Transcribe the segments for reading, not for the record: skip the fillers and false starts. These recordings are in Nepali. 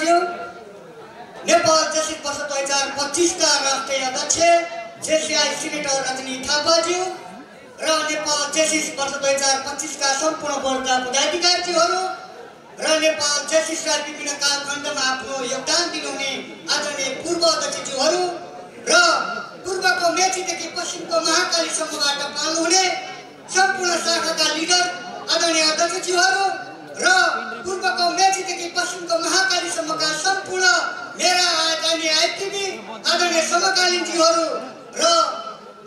कार्ज्यू नेपाल जेसिस वर्ष 2025 का राष्ट्रिय अध्यक्ष जेसीआई सिनेटर रजनी थापाज्यू र नेपाल जेसिस वर्ष 2025 का सम्पूर्ण बोर्डका पदाधिकारीहरू र नेपाल जेसिसका विभिन्न कालखण्डमा आफ्नो योगदान दिनुहुने आदरणीय पूर्व अध्यक्षज्यूहरू र पूर्वको मेचीदेखि पश्चिमको महाकालीसम्मबाट पाल्नुहुने सम्पूर्ण शाखाका लिडर आदरणीय अध्यक्षज्यूहरू र पूर्वको मेचीदेखि पश्चिमको महाकालीसम्मका सम्पूर्ण मेरा आदरणीय आइटिबी आदरणीय समकालीनज्यूहरू र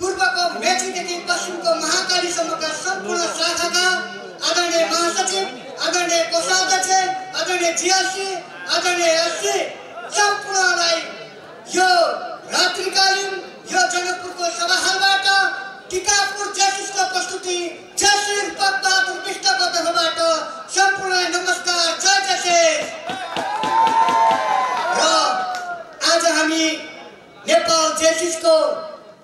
पूर्वको मेचीदेखि पश्चिमको महाकालीसम्मका सम्पूर्ण शाखाका आदरणीय महासचिव आदरणीय कोषाध्यक्ष आदरणीय जिएससी आदरणीय एससी सम्पूर्णलाई यो रात्रिकालीन यो जनकपुरको सभाहालबाट टिकापुर जेसिसको प्रस्तुति जयश्री पदबहादुर विष्टको तर्फबाट सम्पूर्णलाई नमस्कार जय जेसिस। र आज हामी नेपाल जेसिसको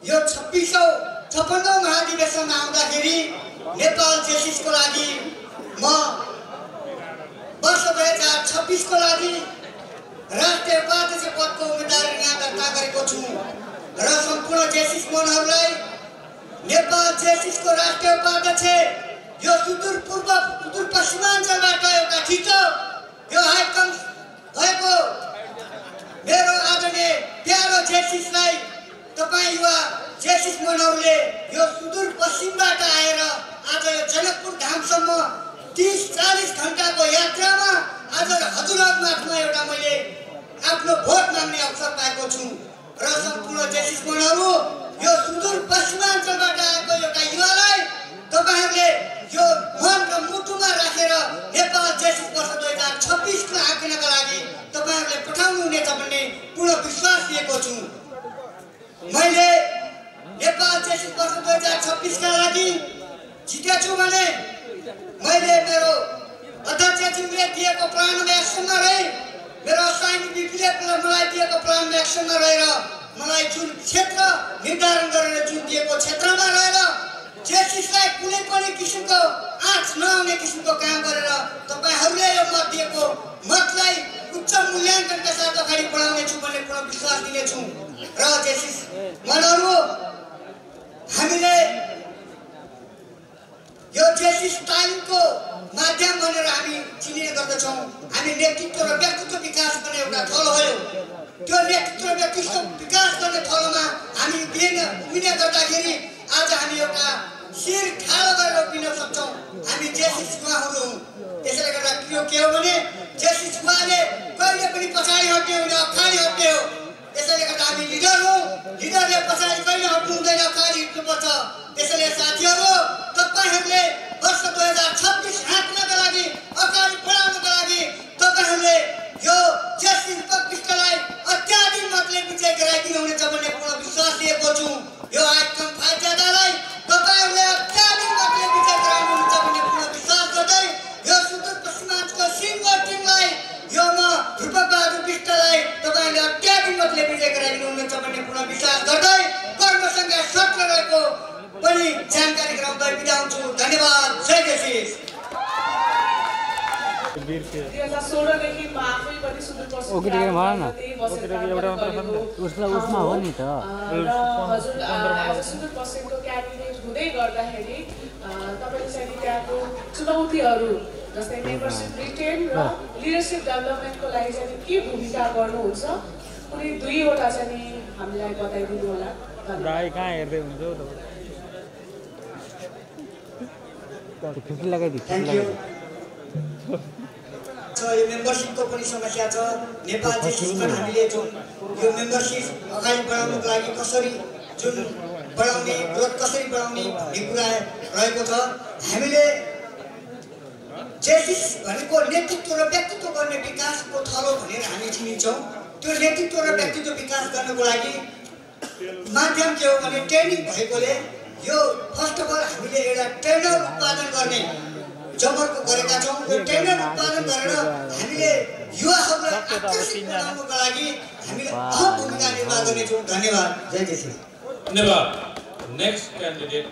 यो 56औं महाधिवेशनमा आउँदाखेरि नेपाल जेसिसको लागि म वर्ष 2026 को लागि राष्ट्रिय उपाध्यक्ष पदको उम्मेदवारी यहाँ दर्ता गरेको छु र सम्पूर्ण जेसिस मनहरूलाई नेपाल जेसिसको राष्ट्रिय उपाध्यक्ष यो सुदूर पूर्व सुदूर पश्चिमाञ्चलबाट एउटा छिटो यो हाइकम भएको मेरो आदरणीय प्यारो जेसिसलाई तपाईँ युवा जेसिस मनहरूले यो सुदूर पश्चिमबाट आएर आज यो जनकपुर धामसम्म 30-40 घण्टाको यात्रामा आज हजुरहरूमाथमा एउटा मैले आफ्नो भोट माग्ने अवसर पाएको छु र सम्पूर्ण जेसिस मनहरू यो सुदूर पश्चिमाञ्चलबाट आएको एउटा युवालाई तपाईहरूले यो मन र मुटुमा राखेर नेपाल जेसिस वर्ष 2026 को आँक्नका लागि तपाईहरूले पठाउनु हुनेछ भन्ने पूर्ण विश्वास लिएको छु। मैले नेपाल जेसिस वर्ष 2026 का लागि जितेछु भने मैले मेरो अध्यक्षज्यूले दिएको प्लानमा एक्सनमा रहे मेरो असाइनी बिपीले मलाई दिएको प्लानमा एक्सनमा रहेर मलाई जुन क्षेत्र निर्धारण गरेर जुन दिएको क्षेत्रमा रहेर जेसिसलाई कुनै पनि किसिमको आँच नआउने किसिमको काम गरेर तपाईहरूले यो मत दिएको मतलाई उच्च मूल्याङ्कनका साथ अगाडि बढाउनेछु भन्ने पूर्ण विश्वास दिनेछु। र जेसिस मनहरू हामीले यो जेसिस तालिमको माध्यम भनेर हामी चिनिने गर्दछौँ। हामी नेतृत्व र व्यक्तित्व विकास गर्ने एउटा थलो हो। त्यो नेतृत्व र व्यक्तित्व विकास गर्ने थलोमा हामी उभिने गर्दाखेरि आज हामी एउटा शिर ठाडो गरेर उभिन सक्छौँ। हामी जेसिस युवाहरू हौँ। त्यसैले गर्दा के हो भने जेसिस युवाले कहिले पनि पछाडि हट्ने होइन अगाडि हट्ने हो। त्यसैले गर्दा हामी लिडर हौँ। लिडरले पछाडि कहिले हट्नु हुँदैन अगाडि हिँड्नुपर्छ। त्यसैले साथीहरू तपाईहरूले वर्ष 2026 हाँक्नका लागि अगाडि बढाउनका लागि तपाईहरूले यो जेसिस विष्टलाई अत्याधिक मतले विजय गराइदिनु हुनेछ भन्ने पूर्ण विश्वास लिएको छु। यो आइकम फाइदालाई तपाईहरूले अत्याधिक मतले विजय गराउनुहुन्छ भन्ने पूर्ण विश्वास गर्दै यो सुदूर पश्चिमाञ्चलको सिङ्गो टिमलाई यो म रूपबहादुर विष्टलाई तपाईहरूले अत्याधिक मतले विजय गराइदिनु हुनेछ भन्ने पूर्ण विश्वास गर्दै कर्मसङ्घ सत्र रहेको पनि जानकारी गराउँदै बिदा हुन्छु। धन्यवाद। जय जेसिस। 2016 देखि म आफै पनि सुदूर उसमा हो नि त हजुर सुदूर पश्चिमको क्याबिनेट हुँदै गर्दाखेरि तपाईले चाहिँ त्यहाँको चुनौतीहरू जस्तै मेम्बरशिप रिटेन र लिडरशिप डेभलपमेन्टको लागि चाहिँ के भूमिका गर्नुहुन्छ कुनै दुईवटा चाहिँ हामीलाई बताइदिनु होला। दाइ कहाँ हेर्दै हुन्छ खुसी लगाइदिनु। यो मेम्बरशिपको पनि समस्या छ। नेपाल जेसिसमा हामीले जुन यो मेम्बरशिप अगाडि बढाउनको लागि कसरी जुन बढाउने ग्रोथ कसरी बढाउने भन्ने कुरा रहेको छ। हामीले जेसिस भनेको नेतृत्व र व्यक्तित्व गर्ने विकासको थलो भनेर हामी चिनिन्छौँ। त्यो नेतृत्व र व्यक्तित्व विकास गर्नको लागि माध्यम के हो भने ट्रेनिङ भएकोले यो फर्स्ट अफ अल हामीले एउटा ट्रेनर उत्पादन गर्ने जमर्को गरेका छौँ। यो ट्रेनर उत्पादन गरेर हामीले युवाहरूलाई आकर्षित बनाउनको लागि हामीले अहम भूमिका निर्वाह गर्नेछौँ। धन्यवाद। जय जेसिस। धन्यवाद। Next candidate